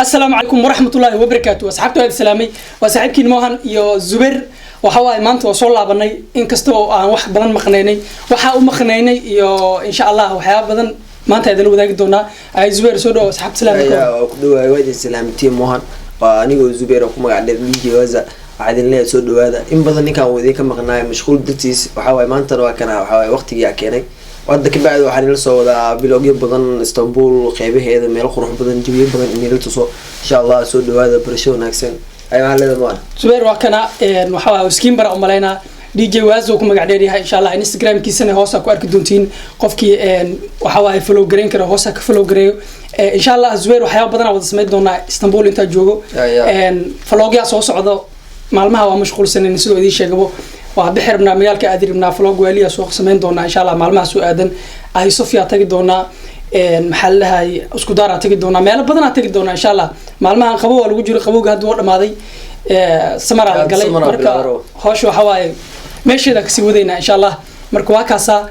Asalaamu calaykum waraxmatullaahi wabarakaatu. Asxaabta, waad salaamay. Waa saaxiibkiin Mohan iyo Zubair. Waxa waaye, maanta waa soo laabanay, inkastoo aan wax badan maqnaynay. Waxaa u maqnaynay iyo insha Allah waxyaaba badan maanta idinla wadaagi doonaa. Ay Zubair, soo dhawo. Asxaabta salaam. Ayaa waa ku dhawaay. Waa idin salaamtiin. Mohan waa anigoo Zubeer oo ku magac dheer DJ Waza. Waxaa idin leeyahay soo dhawaada. In badan ninkan uu idinka maqnaay mashquul dartiis. Waxaa waaye, maantana waa kana. Waxaa waaye, waqtigii aa keenay hadda ka bacdi waxaan ila soo wadaa vlogyo badan, Istanbul qeybaheeda, meelo qurux badan, jawiyo badan inila tuso insha Allah. Soo dhawaada, barasho wanaagsan. Ay waxaa leedahay, Mohan? Zubair waa kana. Waxa waaye iskiin bara umalaynaa, DJ Wazo ku magac dheer yahay. Insha Allah Instagramkiisana hoosa ku arki doontiin. Qofkii waxa waaye follow gareyn kara, hoosa ka follow gareeyo. Insha Allah Zubair waxyaaba badan wada samayn doonaa Istanbul intaa joogo. Vlogyaa soo socdo. Maalmaha waa mashquulsanen, sidoo idiin sheegabo. Waa bixi rabnaa, magaalka aadi rabnaa, vlog waaliya soo samayn doonaa insha Allah. Maalmaha soo aadan ay Sofia tagi doonaa, maxaa la dhahay, isku daaraa tagi doonaa, meelo badanaa tagi doonaa insha Allah. Maalmahan qabow waa lagu jiro, qabowga hadda waa dhamaaday, samaraa la galay. Samaraa marka bilaabaro. Howsha waxa waaye meesheeda kasii wadaynaa insha Allah. Marka waa kaasaa.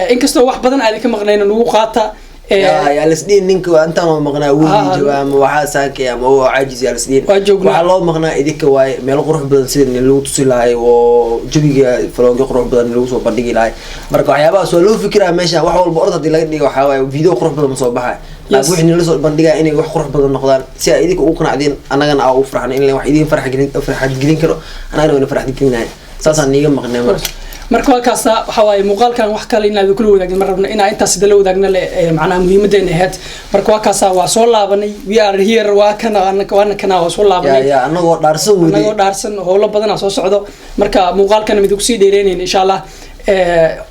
Inkastoo wax badan aadin ka maqnayna, nagu qaata. Yaa lasdhihin ninka waa intaan waa maqnaa Ha, wuu joogaa ama waxaa saakay ama waa caajis, yaa lasdhihin. Waa joognaa. Waxaa loo maqnaa idinka waaye, meelo qurux badan sida in lagu tusi lahay oo jawiga vlogyo qurux badan lagu soo bandhigi lahay. Marka waxyaabahaas waa loo fikiraa. Meeshan wax walba orod hadii laga dhigo, waxaa waaye video qurux badan ma soo baxay. Laakiin wixii nala soo bandhigaa inay wax qurux badan noqdaan si ay idinka ugu qanacdeen, annagana aa ugu farxno in wax idin farxad gelin karo, annagana wayna farxad gelinahay. Saasaan niiga maqnay marka. Marka waa kaasa. Waxa waaye, muuqaalkan wax kale inaad kula wadaagin ma rabno, inaa intaas sida la wadaagna le macnaha muhiimadeena ahayd. Marka waa kaasa, waa soo laabanay. We are here. Waa kana, waana kana, waa soo laabanay. Ya, annagoo dhaarsan weli. Anagoo dhaarsan, howlo badanaa soo socdo. Marka muuqaalkana mid kusii dheereynayna insha Allah.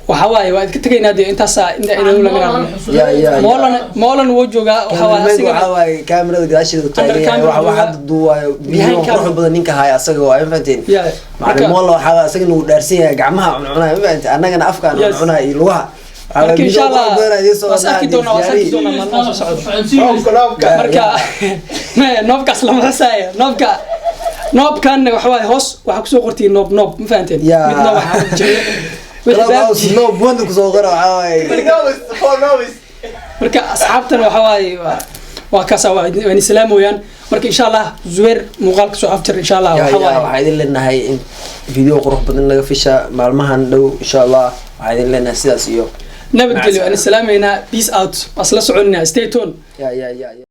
Waxa waaye, waa idinka tegaynaa dee. Intaasaa inta idin laga Ya. Moolan, Moolan wuu joogaa. Waxa waaye Cameraman asigana waxaa waaye kaamirada gadaasheeda Under taagan yahay. camera Waxa joogaa. hadda duuwaayo Behind video camera. qurux badan ninka haya asaga waa, ma fahanteen? Yeah. Macalin Molla waxaa waaye asagana wuu dhaarsan yahay, gacmaha cuncunaya, ma fahanteen? Annagana afkaan cuncunaya iyo lugaha. Waxaa waaye Marka insha video Allah qurux badan idiin soo waa is arki wadaa, doonaa, waa is arki diyaariye. doonaa maalmaha soo socda. Noobka, noobka. Marka me noobkaas lama xusaayo. Noobka, noobkan waxa waaye, hoos waxaa kusoo qortiin noob, noob, ma fahanteen? Yeah. Mid noob waxaa jira. Wixii Clubhouse noob wanda kusoo qora, waxaa waaye. Noobis, four noobis. Marka asxaabtan waxa waaye waa kaasa, waa idin salaamoyaan. Marka insha Allah Zubair muuqaalka soo afjar insha Allah. Ya waxa ya waaye waxaa idin leenahay in video qurux badan naga fisha maalmahan dhow insha Allah. Waxaa idin leenahay sidaas iyo nabadgelyo. Aan salaameynaa. Peace out. Waa isla soconina. Stay tuned. Ya.